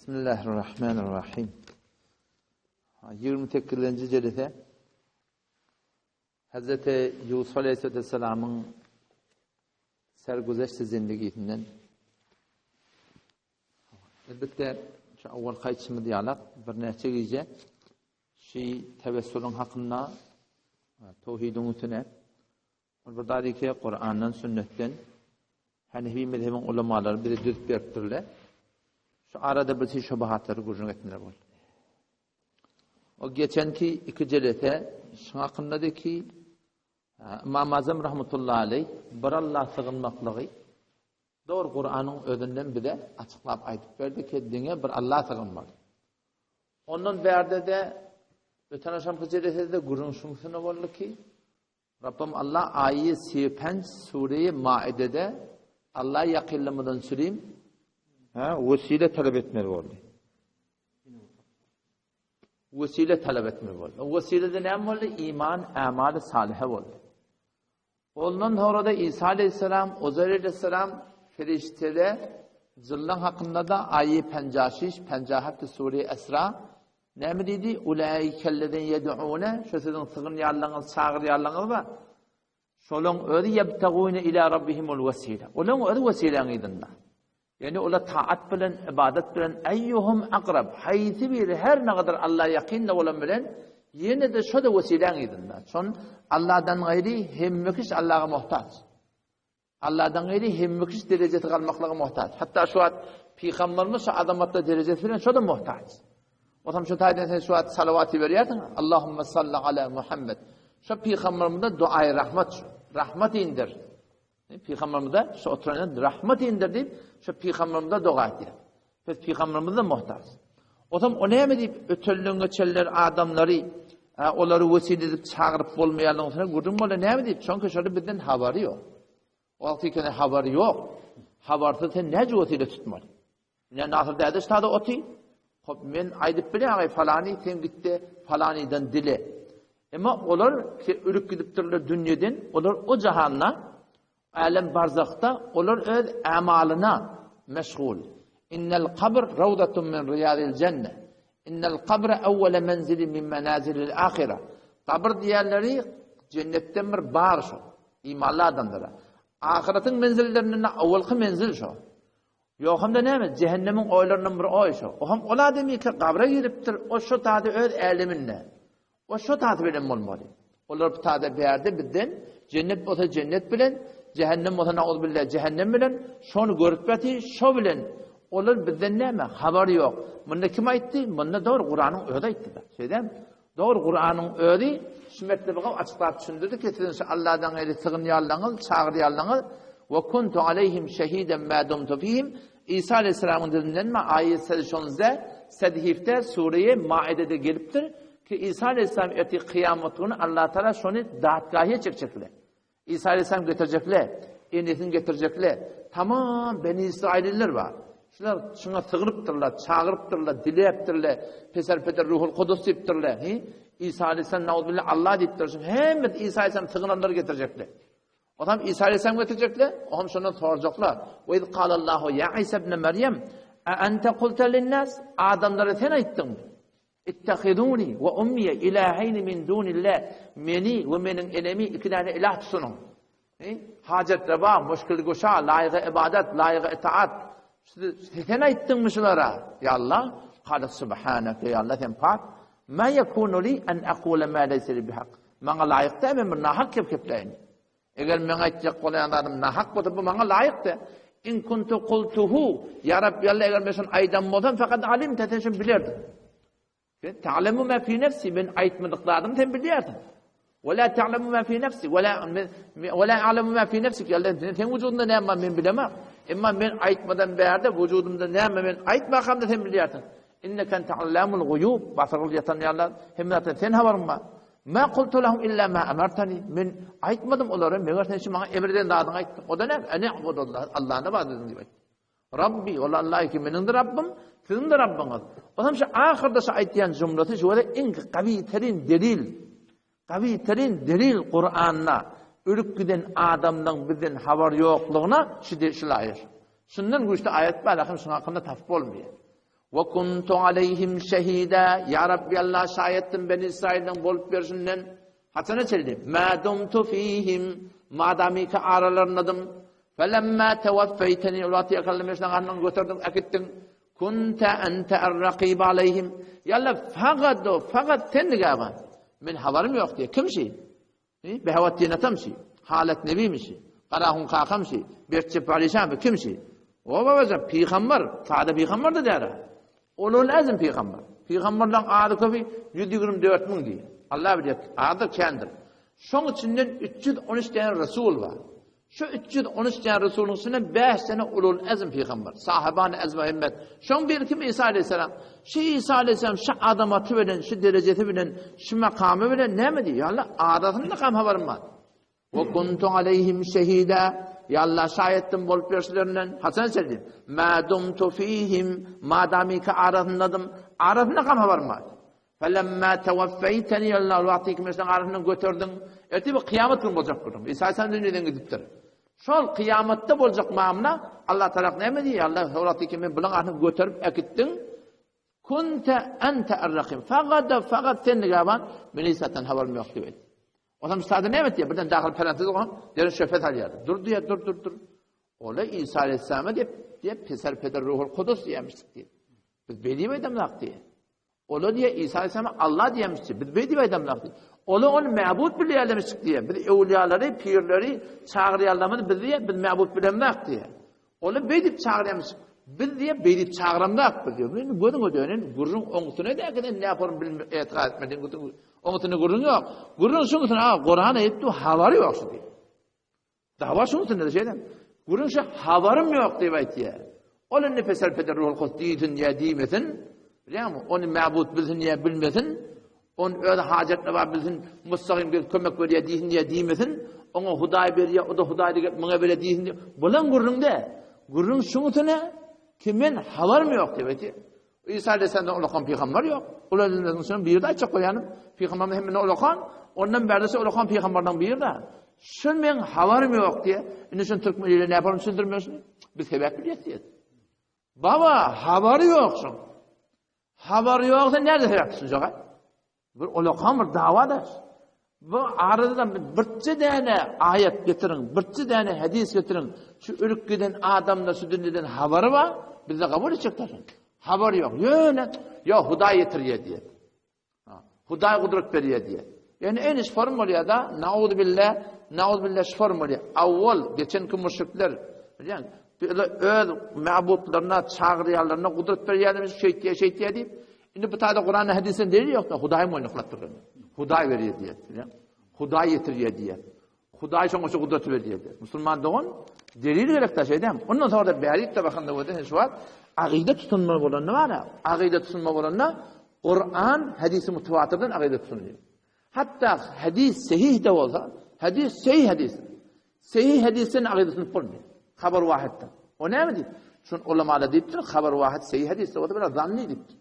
Bismillahirrahmanirrahim. 28-nji jelese Hazreti Ýusuf aleyhisselamyň sergüzeşti zindigisinden Elbetde şu awwal gaýtşymyz ýalak birnäçe gije şu tewessulyň hakynda towhidiň üstüne Ol bir zady ki, Kurandan, sünnetden Hanefi mezhebiň ulamalary bize düzüp beripdirler. Şu arada bir şey şubahatlary gürrüň etmeli boldy. O geçenki iki jelese şuň hakyndady ki, Imam Azam rahmetullahi aleyh bir Allah sygynmaklygy dogry Kuranyň özünden bize açyklap aýdyp berdi ki, diňe bir Allah sygynmaly. Ondan bärde-de öten aşamky jelesede gürrüň şuň boldy ki, Rabbym Allah aýy sepenç sureýi Maidede Alla ýakynlamadan çürim ha wesile talap etmeli boldy. Wesile talap etmeli boldy. O wesilede näme boldy? Iman, amaly salyha boldy. Ondan sonra da İsa aleyhisselam, Uzair aleyhisselam feriştele zillan hakynda da aýy penjaşiş, penjahaty sure Esra Näme diýdi? Ulaikellezine ýed'une, şu siziň sygynýanlaryňyz, çagyrýanlaryňyz bar. Şolaň özi ýebtagune ila rabbihimul wesile. Olaň özi wesiläň yzynda. Ýagny olar taat bilen, ibadat bilen eýýuhum akrab, haýsy biri her nägadar Alla ýakyn-da bolan bilen, ýene-de şo-da wesiläň yzynda. Şon Alladan gaýry hemme kişi Allaga muhtaç. Alladan gaýry hemme kişi derejesi galmaklyga muhtaç. Hatda şu wagt pygamberimiz şu azamatly derejesi bilen şo-da muhtaç. Otam şu taýdan sen şu wagt salawat iberýärsiň, Allahumma salli ala Muhammed. Şu pygamberimize duaý rahmat şu. Rahmat indir. Pygamberimize şu oturan rahmat indir diýip, şu pygamberimize doga etýär. Biz pygamberimize muhtaç. Otam o näme diýip ötelden geçenler adamlary olary wesile edip çagyryp bolmaýanlygyny gürrüň boldy näme diýip? Çünki şolar bizden habary ýok. Wagty ekeni habary ýok. Habarsyz sen näce wesile tutmaly? Ne Nasyr däde ştada oty. Hop men aýdyp bilýän falany sen gitde falanydan dile. Emma olar ki ölüp gidipdirler dünýeden, olar o jahanda Älem barzahda olar öz amalyna meşgul. Innel kabr rawdatun min riýazil jenne. Innel kabre awwala menzilin min menazilil ahire. Gabyr diýenleri jennetden bir bar şo. Imanly adamlara. Ahyretiň menzillerinden awwalky menzil şo. Ýok hem-de näme, jähennemiň oýlaryndan bir oý şo. O hem ol adamy ki gabra giripdir, o şo tady öz äleminde. O şo taty bilen bolmaly. Olar bu tada bärde bizden jennet bolsa jennet bilen, jähennem bolsa nauzubilla jähennem bilen şony görüp ýaty, şo bilen. Olar bizden näme, habary ýok. Munda kim aýtdy? Munda dogry Kuranyň özi aýtdy-da. Şeýdämi? Dogry Kuranyň özi şu metlebi gawy açyklap düşündirdi ki, siziň şu Alladan gaýry sygynýanlaryňyz, çagyrýanlaryňyz we kuntu aleyhim şehiden ma dumtu fihim Isa aleyhisselamyň dilinden mi aýet sedişonze sedhifde sureýe Maidede gelipdir ki Isa aleyhisselam ertir kyýamat güni Allah Taala şony datgahiýe çekjekler. Isa aleyhisselam getirjekler, enesini getirjekler. Tamam Beni Israilliler bar. Şular şuňa sygyrypdyrlar, çagyrypdyrlar, diläpdirler. Peser-peder Ruhul Kudus diýipdirler. Hi? Isa aleyhisselam nauzbillah Allah diýipdir. Şuň hemmesi Isa aleyhisselam sygynanlary getirjekler. Otam Isa aleyhisselam getirjekler, o hem şondan sorajaklar. Ve iz kalallahu ya Isa ibn Meryem, a ente kulte linnas? Adamlara sen aýtdyňmy? Ittehiduni we ummiye ilaheýni min dunillah. Meni we meniň enemi iki däne ilah tutunyň. Hajat reva, muşkil guşa, laýyga ibadat, laýyga itaat. Sen aýtdyňmy şulara? Ya Allah, kale subhaneke ya Allah sen pak. Ma yekunu li en aqula ma leysa li bihak. Maňa laýyk däl men bir nahak gep gepläýin. Eger meň aýtjak bolýan zadym nahak bolsa, bu maňa laýyk däl. In kuntu kultuhu, ýa Rabbi Allah, eger men şony aýdan bolsam, fakat alimte, sen şony bilerdiň. Sen ta'lemu ma fi nefsi, men aýtmadyk zadymy sen bilýärsiň. Ve la ta'lemu ma fi nefsi, ve la ve la a'lemu ma fi nefsik, ýa Allah, seň wujudyňda näme bar men bilemok. Emma men aýtmadan bärde wujudymda näme men aýtmakam-da sen bilýärsiň. Inneke ente allamul guyub, basyrgyl ýatan ýa Allah, hemme zatdan sen habaryň bar. Ma kultu lahum illa ma amartani. Men aýtmadym olara, meger sen şu maňa emr eden zadyňy aýtdyň. O da näme? Ene ibudullah, Allahny ibadat ediň diýip aýtdy. Rabbi, ol Allah ki meniň de Rabbym, siziň de Rabbyňyz. Onam şu ahyrda şu aýtýan jümlesi şu wada iň gawy terin delil. Gawy terin delil Kur'anda ölüp giden adamdan bizden habar ýoklugyna şu şul aýat. Şundan güýçli aýat bar, lakin şuň hakynda tapyp bolmaýar. Ve kuntu aleyhim şehida. Ya Rabbi Allah şaýatdym Beni Israilden bolup berşinden. Haçana çenli? Ma dumtu fihim. Madamika aralarynadym. Felemma tewaffeyteni ol wagty ýakalym meşden garnyny göterdiň, äkitdiň. Kunta ente er-raqib aleyhim. Ya Allah fakat o, fakat sen nigaban. Men habarym ýok diýe. Kim şi? Behawatdin atam şi? Halat Nebimi şi? Garahun kakam şi? Bertjep Alişamy kim şi? O babajan pygamber, sada pygamber da däl. Ulul azm pygamber. Pygamberleň ady köpi 124 müň diýýär. Allah bilýär, ady kändir. Şoň içinden 313 däne resul bar. Şu 313 däne resulyň içinden 5 däne ulul azm pygamber. Sahabany azm himmet. Şoň biri kim İsa aleyhisselam. Şu İsa aleyhisselam şu adamaty bilen, şu derejesi bilen, şu makamy bilen näme diýýär? Allah adasynda kam habarym bar. We kuntu aleyhim şehida. Ya Allah şaýatdym bolup ýörşlerinden. Haçan çenli? Ma dumtu fihim. Madamika arasyndadım. Arasynda kam habarym bar. Felemma tewaffeyteni ya Allah wagty kim sen arasyndan göterdiň. Ertir bir kıyamet gün boljak gürrüň. İsa sen dünýeden gidipdir. Şol kıyametde boljak mamla Allah taraf näme diýýär? Allah wagty kim men bulan arasyndan göterip äkitdiň. Kunte ente er-rakim. Fakat fakat sen nigaban men İsa'dan habarym ýok diýip aýtdy. Ondan üstady näme etdi? Birden dahyl parantez okan, deri şöpe salýardy. Dur diýär, dur dur dur. Ola İsa aleyhissalama diýip, diýip peser peder ruhul kudus diýmişdik diýip. Biz beýdip aýdamlak diýip. Ola diýe İsa aleyhissalama Allah diýmişdik. Biz beýdip aýdamlak diýip. Ola ony mäbut bilýärmişdik diýip. Biz öwliýalary, pirleri çagyrýarlarymyz biz diýip, biz mäbut bilemzak diýip. Ola beýdip çagyrýarmyş. Biz diýip beýdip çagyramzak biz diýip. Indi gözüňe dönen gürrüň oňusyna däkiden näme form bilme etikat etmediň oňusyna gürrüň ýok. Gürrüň şuňusyna a Kuran aýtdy habary ýok şu diýip. Dawa şuňusyna şeýle. Gürrüň şu habarym ýok diýip aýtýar. Ol indi pesel peder ruhul kudus diýsin ýa diýmesin. Bilýärmi? Ony mäbut bilsin ýa bilmesin. On öz hajatyna bar bilsin, mustagym gelip kömek berýär diýsin ýa diýmesin, oňa Hudaý berýär, o-da Hudaý diýip muňa berýär diýsin diýip, bulan gürrüňde, gürrüň şuňusyna ki men habarym ýok diýip aýtýar. Isa aleyhisselamdan ulakan pygamber ýok. Ular şunuň biri-de aýtjak bolýanym, pygamberimiz hemmeden ulakan, ondan bärde ulakan pygamberden biri-de. Şu meň habarym ýok diýip, indi şuny türkmen ile näme düşündirmeli? Biz sebäp bilýäs diýip. Baba, habary ýok şuň. Habary ýoksa näde sebäp düşünjek? Bir ulakan bir dawa da. Bu arada birçe däne aýat getiriň, birçe däne hadis getiriň. Şu ölüp giden adamda şu dünýeden habary bar, bizde kabul etjekler. Habary ýok. Ýöne, ýa Hudaý ýetirýär diýip. Hudaý gudrat berýär diýýär. Ýöne en iş form bolýar da, nauz billah, nauz billah şu form bolýar. Awwal geçenki müşrikler, bilýän, öz mabutlaryna, çagyrýanlaryna gudrat berýärmiş, şeýtýär, şeýtýär diýip. Indi bu taýda Kuranda hadysda delil ýok da, Hudaý moýnuna kylyp durýar. Hudaý berýär diýýär. Bilýän? Hudaý ýetirýär diýýär. Hudaý şoňa şu gudraty berýär diýýär. Musulman dogan delil gerek da şeýdem. Ondan sonra da bärik de bakanda bolsa şu wagt agyda tutunma bolanda bar. Agyda tutunma bolanda Kur'an hadisi mutawatirden agyda tutunýar. Hatta hadis sahih de bolsa, hadis sahih hadis. Sahih hadisden agyda tutunyp bolmaýar. Habar wahidden. O näme diýip? Şun ulamalar diýipdir, habar wahid sahih hadis de bolsa biraz zanny diýipdir.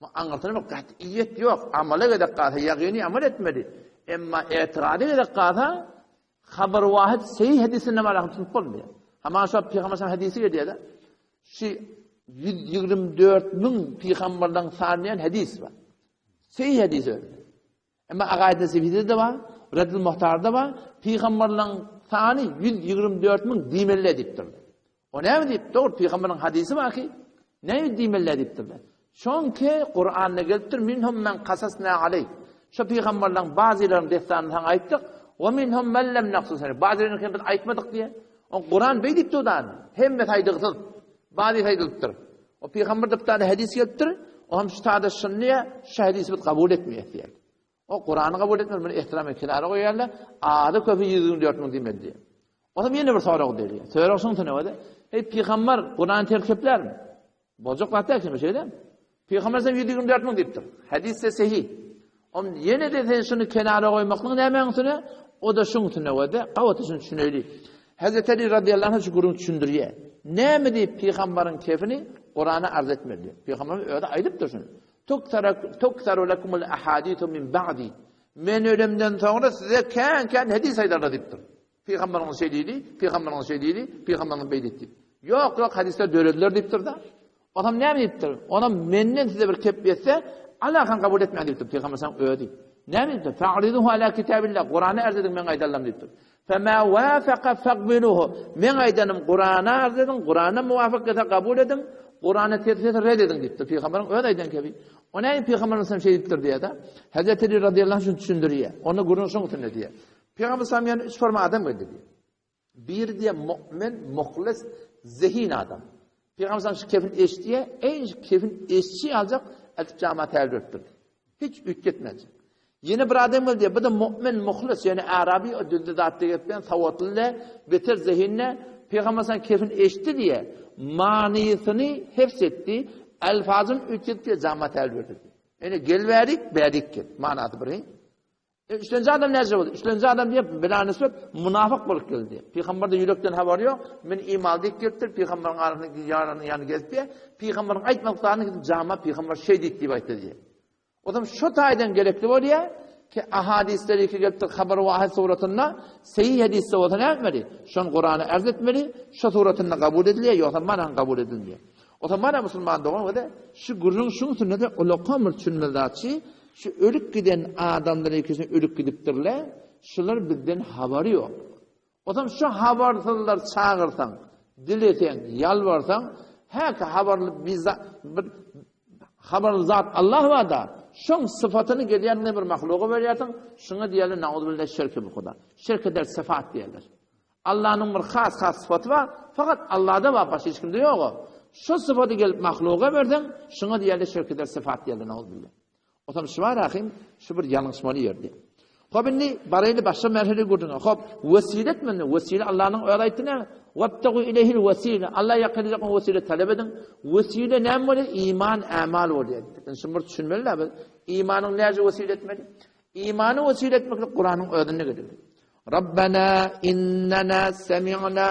Bu aňyrsyna bir gat'iýet ýok. Amala gerek galsa ýagyny amal etmeli. Emma etiqada gerek galsa habar wahid sahih hadisinden alaka tutup bolmaýar. Hama şo pygamber hadisi gelýär-de. Şu 124 müň pygamberden sanlaýan hadis bar. Sahih hadis öyle. Emma Agaid Nesefide-de bar, Reddül Muhtarda bar, pygamberleň sany 124 müň diýmeli diýipdirler. O näme diýip, dogry pygamberiň hadysy bar ki, näme diýmeli diýipdirler. Çünki Kur'anda gelipdir, minhum men kasasna aleyk. Şu pygamberleň bazylarynyň dessanyny saňa aýtdyk, we minhum men lem naksus aleyk. Bazylaryny biz aýtmadyk diýe. O Kur'an beý diýipdir da, hemmesi aýdygsyz. Bazy aýdylypdyr. O pygamber diýip tane hadys gelipdir, o hem şu tada şuny şu hadysy biz kabul etmeýäs diýär. O Kur'any kabul etmez, muny ehtiram et kenara goýarlar. Ady köpi 124 müň diýmeli diýär. O zaman ýene bir sorag berýär. Sorag şuň üstüne boldy. Ey pygamber Kur'any terk etlermi? Boljak zat däl şeýle şeýle. Pygamber sen 124 müň diýipdir. Hadis-de sahih. On ýene de sen şuny kenara goýmaklyň nämäň üstüne? O da şuň üstüne boldy. Gawaty şuny düşüneli. Hazreti Ali radıyallahu anh şu gürrüňi düşündirýär. Näme diýip pygamberiň kefini Kur'ana arz etmeli? Pygamber özi aýdypdyr şuny. Tuksaru lekumul ahadithu min ba'di. Men ölemden soňra size kän-kän hadis aýdarlar diýipdir. Pygamberiňiz şeý diýdi, pygamberiňiz şeý diýdi, pygamberiňiz beý diýdi diýip. Ýok, ýok hadisler dörediler diýipdir-de. Onam näme diýipdir? Onam menden size bir kep ýetse, alakan kabul etmäň diýipdir Pygamber sallam özi. Näme diýipdir? Fa'riduhu ala kitabillah. Kurana arz ediň men aýdanlarym diýipdir. Fema wafaqa faqbiluhu. Men aýdanym Kurana arz ediň, Kurana muwafyk gelse kabul ediň, Kurana ters gelse red ediň diýipdir. Pygamberiň öz aýdan kebi. O näme Pygamber sallam şeý diýipdir diýýär-de. Hazreti Ali radiyallahu anh düşündirýär. Onda gürrüň şoň üstünde diýýär. Pygamber sallam ýany üç forma adam geldi diýýär. Biri diýýär mu'min, muhlis, zehin adam. Pygamber sallam şu kefin eşitýär, eý şu kefin eşitşi aljak, eltip jama täl beripdir. Hiç üýtgetmejek. Ýene bir adam geldi, bu da mu'min, muhlis, ýani arabi, o düzde zatda gepleýän, sowatly da, beter zehinli. Pygamber sallam kefin eşitdi diýýär, manysyny hefz etdi, elfazyny üýtgetdi, jama täl berdi. Ýani gel bärik, bärik gel. Manasy bir. E, üçlenji adam näce boldy? Üçlenji adam diýip, bila nisbet munafyk bolup geldi. Pygamber de ýürekden habary ýok. Men iman diýip gelipdir, pygamberiň arasyna ýaryny ýany gezip diýip, pygamberiň aýtmadyk zadyny gidip jama pygamber şeý diýip diýip aýtdy diýip. O zaman şu taýdan gerekli bolýar ki ahadisler iki gelipdir habar wahid suratynda sahih hadisde bolsa näme etmeli? Şon Kurany arz etmeli, şu suratynda kabul edilýär, ýogsa mana kabul edilmeýär. O zaman mana musulman dogan we şu gürrüň şuň üstünde ulaka bir düşünmeli zatçy, Şu ölüp giden adamlar ikisi ölüp gidipdirler, şular bizden habary ýok. Ozam şu habarsyzlar çagyrsaň, dileseň, ýalbarsaň, häki habarly bir habarly zat Allah barda, şoň syfatyny gelýän ne bir mahluga berýärsiň, şuňa diýerler nauzubilla şirki bu huda. Şirk eder syfat diýerler. Allanyň bir has has syfaty bar, fakat Allada bar, başga hiç kimde ýok o. Şu syfaty gelip mahluga berseň, şuňa diýerler şirk eder syfat diýerler nauzubilla. Otam şu bar ahim, şu bir ýalňyşmaly ýerdi. Hop indi baraýly başga merhele gürrüňe. Hop, wesile etmeli. Wesile Allanyň özi aýtdy näme? Wabtagu ileyhil wesile. Allah ýakynjak wesile talap ediň. Wesile näme bolýar? Iman, amal bolýar. Indi şuny bir düşünmeli biz. Imanyň näce wesile etmeli? Imany wesile etmeklik Kuranyň özünde gelir. Rabbena innena semi'na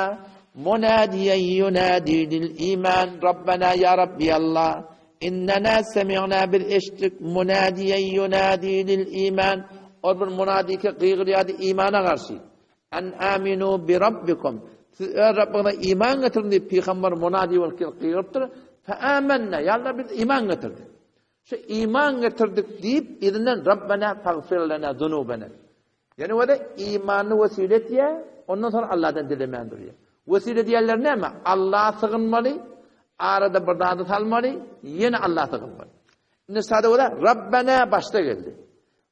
munadiyen yunadi lil iman. Rabbena ya Rabbi Allah. Innena semi'na biz eşitdik munadiyen yunadi lil iman. Ol bir munadike gygyrýardy imana garşy. En aminu bi rabbikum. Siz öz Rabbiňize iman getiriň diýip pygamber munadi bolup gelip gygyrypdyr. Fe amenna. Ya Allah biz iman getirdik. Şu iman getirdik diýip yzyndan Rabbena fagfir lena zunubena. Ýöne wada imanyny wesile etýär, ondan soň Allahdan dilemän durýar. Wesile diýenler näme? Allaha sygynmaly, arada bir zady salmaly, ýene Allaha sygynmaly. Indi sada wada Rabbena başda geldi.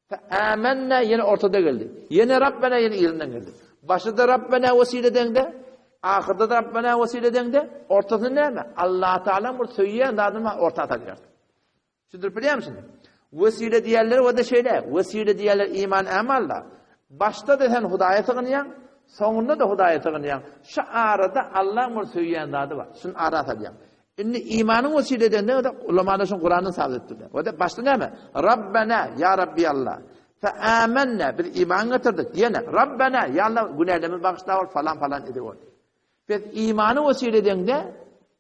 Fe amenna ýene ortada geldi. Ýene Rabbena ýene yzyndan geldi. Başda Rabbena wesile deňde, ahyrda da Rabbena wesile deňde, ortasynda näme? Allah Taala bir söýýän zadyny orta salýar. Düşündirip bilýärmi şuny? Wesile diýenler o-da şeýle. Wesile diýenler iman ämalla. Başda-da sen Hudaýa sygynýaň, soňunda-da Hudaýa sygynýaň. Şu arada Allaň bir söýýän zady bar. Şuny ara salýaň. Indi imanyň wesile edende o-da ulamalar şuny Kurandan sabyt etdiler. O-da başda näme? Rabbena, ýa Rabbi Allah. Fe amenna, biz iman getirdik. Ýene Rabbena, ýa Allah, günälerimizi bagyşla ol falan falan edip ol. Biz imany wesile edeňde,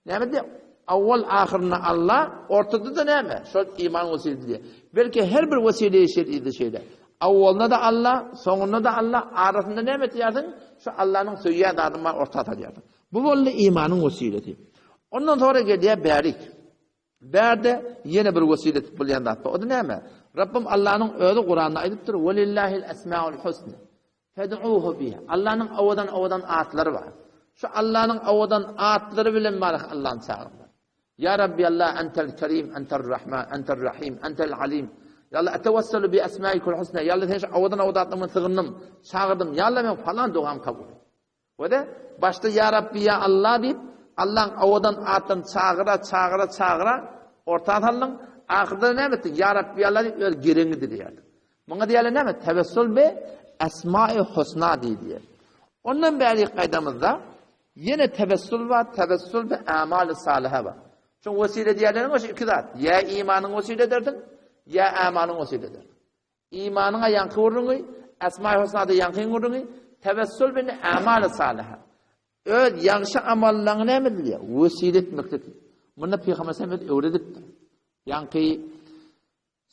näme diýýär? Awwal ahyrynda Allah, ortada-da näme? Şol iman wesile edilýär. Belki her bir wesile şer'ide şeýle. Awwalynda-da Allah, soňunda-da Allah, arasynda näme etýärsiň? Şu Allanyň söýýän zadyny bar orta salýarsyň. Bu boldy imanyň wesilesi. Ondan sonra gelýär bärik. Bärde ýene bir wesile etip bolýan zat bar. O da näme? Rabbim Allanyň özi Kuranda aýdypdyr: "Welillahil esmaul husna." Fed'uhu biha. Allanyň owadan-owadan atlary bar. Şu Allanyň owadan atlary bilen baryk Allany çagyrmaly. Ya Rabbi Allah entel Kerim, entel Rahman, entel Rahim, entel Alim. Ya Allah etewesselu bi esmaikul husna. Ya Allah sen şu owadan-owadan atlaryňa sygyndym, çagyrdym. Ya Allah men falan dogam kabul et. We-de başda Ýa Rabbi, ýa Allah diýip, Allaň owadan atlaryny çagyra, çagyra, çagyra orta saldyň. Ahyrda näme etdiň? Ýa Rabbi, ýa Allah diýip öz geregiňi dileýärdiň. Muňa diýýärler näme? Tewessul bi esma-i husna diýilýär. Ondan bäri gaýdamyzda ýene tewessul bar, tewessul bi amal-i salyha bar. Şoň wesile diýýärleriň şu iki zat. Ýa imanyň wesile ederdiň, ýa amalyň wesile ederdiň. Imanyňa ýaňky gürrüňi, Esma-i Husnada ýaňky gürrüňi, tewessul bin amal-i salyha. Öz ýagşy amallaryňy näme edilýär? Wesile etmeklik. Munda Pygamber sallallahu aleyhi öwredipdir. Ýaňky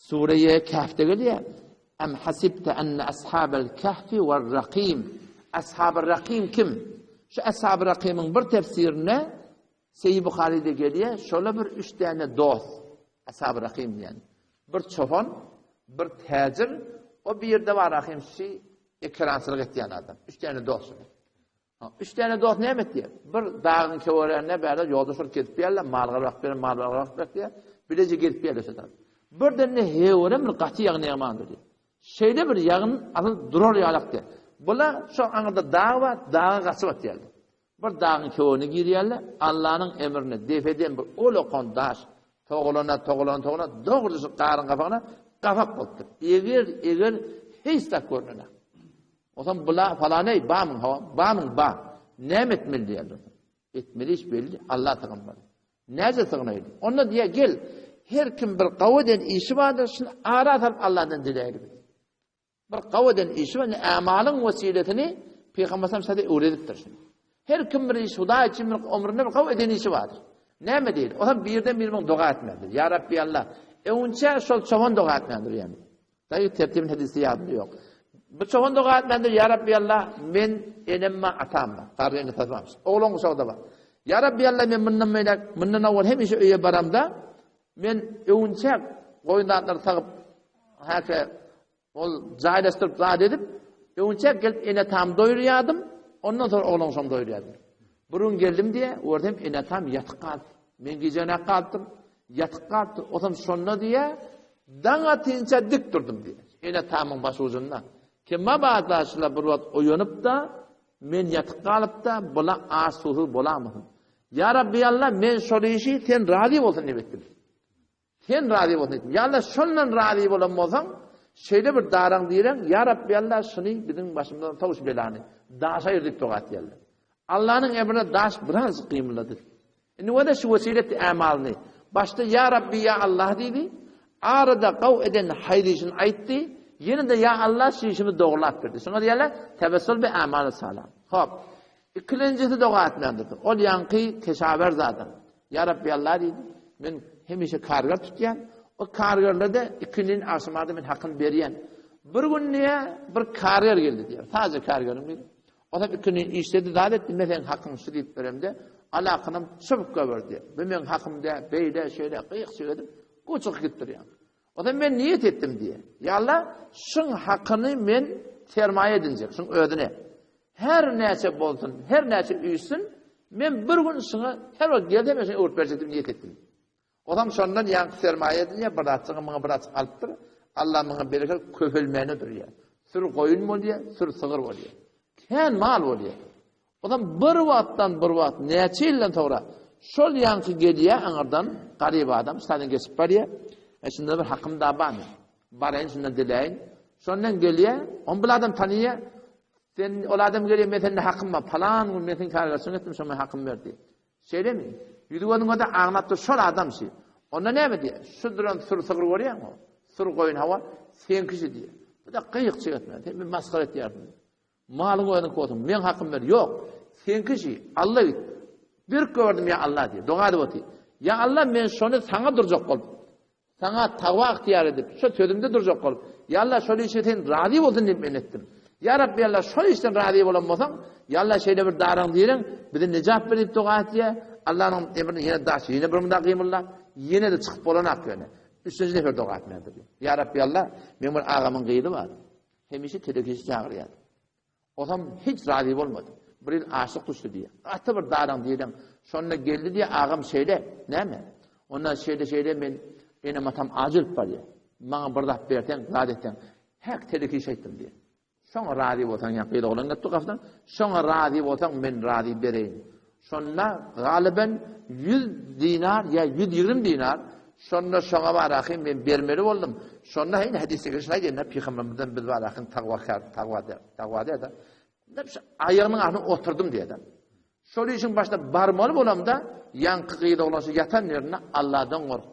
Sure-i Kehfde gelýär. Em hasibte enne ashabel kehfi wer rakim. Ashaber rakim kim? Şu ashaber rakimyň bir tefsirinde. Seýi Buharyda gelýär, şola bir üç däne dost, Ashab-y Rahim diýen. Bir çopan, bir täjir, o bir ýerde bar ahim şi ekerançylyk etýän adam. Üç däne dost. Üç däne dost näme etýär? Bir dagyň kewerende bärde ýolda şol gezip ýerler, malga bak beren, malga bak berýär. Bileje gezip ýerler şo tarap. Birden ne hewrem bir gaty ýagyn ýagmandy diýär. Şeýle bir ýagyn asyl durar ýalak diýär. Bula şo aňyrda dag bar, daga gaçyp atýarlar. Bir dagyň köwegine girýärler, Allanyň emrine depeden bir ulakan daş togalana, togalana, togalana dogry şu garyň gapagyna gapak bolupdyr. Eger, eger hiç zat görnenak. Onsoň bula falan-eý, bamyň, hawa, bamyň, ba. Näme etmeli diýýärler. Etmeli iş belli, Alla sygynmaly. Näce sygnaýly? Onda diýýär, gel, her kim bir gawy eden işi bardyr, şuny ara salyp Alladan diläýli biz. Bir gawy eden işi we ämalyň wesilesini Pygamber sallam şada öwredipdir şuny. Her kim bir iş Hudaý üçin bir ömründe bir gawy eden işi bardyr. Näme diýdi? O hem birden bir müň doga etmelidir. Ýa Rabbi Allah. Öňçe şol çoban doga etmelidir ýani. Daýy tertibin hadisi ýadymda ýok. Bu çoban doga etmelidir. Ýa Rabbi Allah, men enem ma atam bar. Garry ene tasmamyş. Oglan guşagda bar. Ýa Rabbi Allah, men mundan beýläk, mundan owal hemişe öýe baramda Men öwünçäk goýun zatlary sagyp, häke ol jaýlaşdyryp zat edip, öwünçäk gelip ene-atamy doýurýardym, ondan soň oglan-uşagymy doýurýardym. Bir gün geldim diýýär, görsem ene-atam ýatyk galypdyr. Men gijenak galypdyryn, ýatyk galypdyr. Osam şonda diýýär, daň atynça dik durdum diýýär. Ene-atamyň başujunda. Ki mabada şular bir wagt oýanyp-da, Men ýatyk galyp-da, bula aç-suwsuz bolamysyn? Ýa Rabbi Alla, men şol işi Sen razy bolsun diýip etdim. Sen razy bolsun etdim. Ýa Alla, şondan razy bolan bolsaň, şeýle bir daraň direň, Ýa Rabbi Alla, şuny biziň başymyzdan sow şu belany. Daşa aýyr diýip doga etýärler. Allanyň emrine daş birazjyk gymyldady. Indi wada şu wesilet ämalyny başda Ýa Rabbi ýa Allah diýdi, arada gaw eden haýyr işini aýtdy, ýene-de Ýa Allah şu işimi dogrulap berdi. Şuňa diýýärler tewessül bi ämaly salah. Hop. Ikilenjisi doga etmän durdy. Ol ýaňky keşawerz adam. Ýa Rabbi Allah diýdi. Men hemişe karger tutýan. O kargerlerde ikindin agşamada men hakyny berýän. Bir gün diýä bir karger geldi diýär. Sadece kargeriň biri. Onam ikini işledi, zat etdi, men seň hakyň şu diýip beremde, alakynam çybyk goýberdi. Bu meň hakym däl, beýle, şeýle, gyýyk-çyk edip, goçuk gitdirýär. Onam men niýet etdim diýýär. Ýa Allah, şuň hakyny men sermaýa edinjek, şuň özüne. Her näçe bolsun, her näçe üýşsün, men bir gün şuňa her wagt gelsem, men şuňa öwrüp berjek diýip niýet etdim. Olam şondan ýaňky sermaýa edinýär, bir zatjygy muňa bir azjyk alypdyr. Allah muňa bereket köpelmegine durýar. Sür goýun bolýar, sür sygyr bolýar. Kän mal bolýar. Olam bir wagtdan bir wagt näçe ýyldan soňra şol ýaňky gelýär aňyrdan garyp adam ştadan geçip barýar. E şunda bir hakym da barmy? Baraýyn şundan diläýin. Şondan gelýär, on bir adam tanyýar. Sen ol adam gelýär, men sende hakym bar. Palan gün men seň kargaşyň etdim, şoňa hakym ber diýip. Şeýlemi? Ýüzi gözüňe-de agnap dur şol adam şi. Onda näme diýýär? Şu duran sür sygyr görýäňmi? Sür goýun hawa, seňki şi diýýär. Bu-da gyýykçyk etme. Sen meni masgara etýärsiň. Malyň özüňki bolsun, meň hakym ber. Ýok. Seňki şi. Alla git. Berk gördüm ýa Allah diýýär. Doga edip otyr. Ýa Allah men şony saňa durjak bolup Saňa takwa ygtyýar edip, şo sözümde durjak bolup, Ýa Allah, şol işe Sen razy bolsun diýip men etdim. Ýa Rabbi Allah, şol işden razy bolan bolsaň, Ýa Allah, şeýle bir daraň direň, bizi nejat ber diýip doga etýär. Allanyň emrini ýene daş, ýene bir munda gymyldap, ýene-de çykyp bolanak ýöne. Üçünji nefer doga etmändir. Ýa Rabbi Allah, meň bir agamyň gyzy bar. Hemişe telekeçi çagyrýar. Otam hiç razy bolmady. Bir ýyl açlyk düşdi diýýär. Gaty bir daraň diýdim. Şonda geldi diýýär, agam şeýle, näme? Onda şeýle-şeýle men enem-atam aç ölüp barýar. Maňa bir zat berseň, zat etseň. Häk teleki iş aýtdym diýýär. Şoňa razy bolsaň, ýa gyz oglan gelipdi gapydan, şoňa razy bolsaň, men razy bereýin. Şonda galyben 100 dinar ýa 120 dinar şonda şoňa baraky men bermeli boldum. Şonda heýne hadisde geçen aýdýar, pygamberimizden biz baraky tagwakar, tagwa tagwa diýdi. Aýagynyň astyna oturdym diýdi. Şol işiň başyna barmaly bolamda, ýaňky gyz oglan şu ýatan ýerinde Allahdan gork.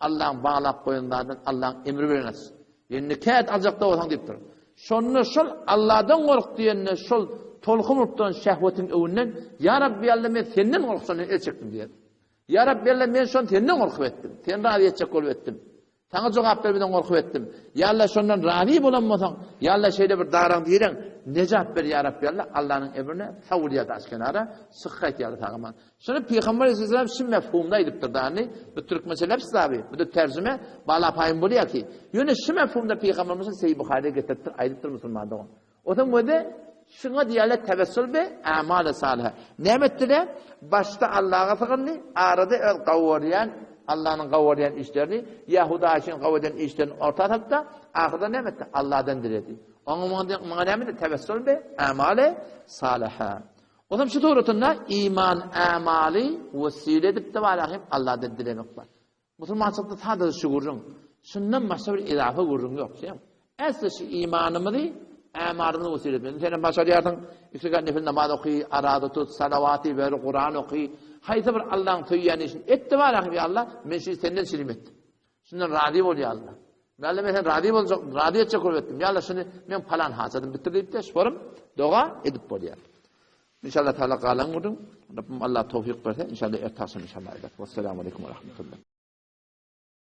Allaň baglap goýan zadyndan Allaň emri bilen aç. Ýene kä aljakda bolsaň diýipdir. Şonda şol Alladan gork diýende şol tolkun urup duran şehwetiň öňünden Ýa Rabbi Alla men senden gorkup şondan el çekdim diýer. Ýa Rabbi Alla men şony senden gorkup etdim. Seni razy etjek bolup etdim. Saňa jogap bermeden gorkup etdim. Ýa Alla şondan razy bolan bolsaň, Ýa Alla şeýle bir daraň diýreň. Nejat ber ýa Rabbi Alla, Allanyň emrine sag bolýar daş kenara, syh gaýtýar sag-aman. Şuny Pygamber aleyhisselam şu mefhumda aýdypdyr dany, bu türkmençe lebs tabi, bu da terjime, bala paýym bolýar ki. Ýöne şu mefhumda Pygamberimiz Seýid Buhary getiripdir, aýdypdyr musulman dogan. Onuň özi şuňa diýýärler tewessül bi a'mal-i salyha. Näme etdiler? Başda Allaha sygyndy, arada öz gowurýan, Allanyň gowurýan işlerini, ýa Hudaý üçin gowy eden işlerini orta salypda, ahyrda näme etdi? Alladan diledi. Oňa muňa näme diýdi? Tewessül bi a'mal-i salyha. Onuň şu suratynda iman amaly wesile edip de bar, Alladan dilemek bar. Musulmançylykda sadaja şu gürrüň. Şundan başga bir edafa gürrüň ýok. Şeýle. Äsli şu imanymyzy ämarymyzy wesile etmeli. Sen hem başarýarsyň, iki rekat nefil namaz oky, araza tut, salawaty ber, Kuran oky. Haýsy bir Allaň söýýän işini et de bar, ýa Allah, men şu senden şirim etdim. Şundan razy bol ýa Allah. Ýa Allah, men seni razy boljak, razy etjek bolup etdim. Ýa Allah, şuny men palan hajatym bitir diýip de, şorum doga edip bolýar. İnşallah Teala galan gürrüň. Rabbim Allah towfik berse, inşallah ertaşam inşallah eder. Wesselamu aleýkum we rahmetullah.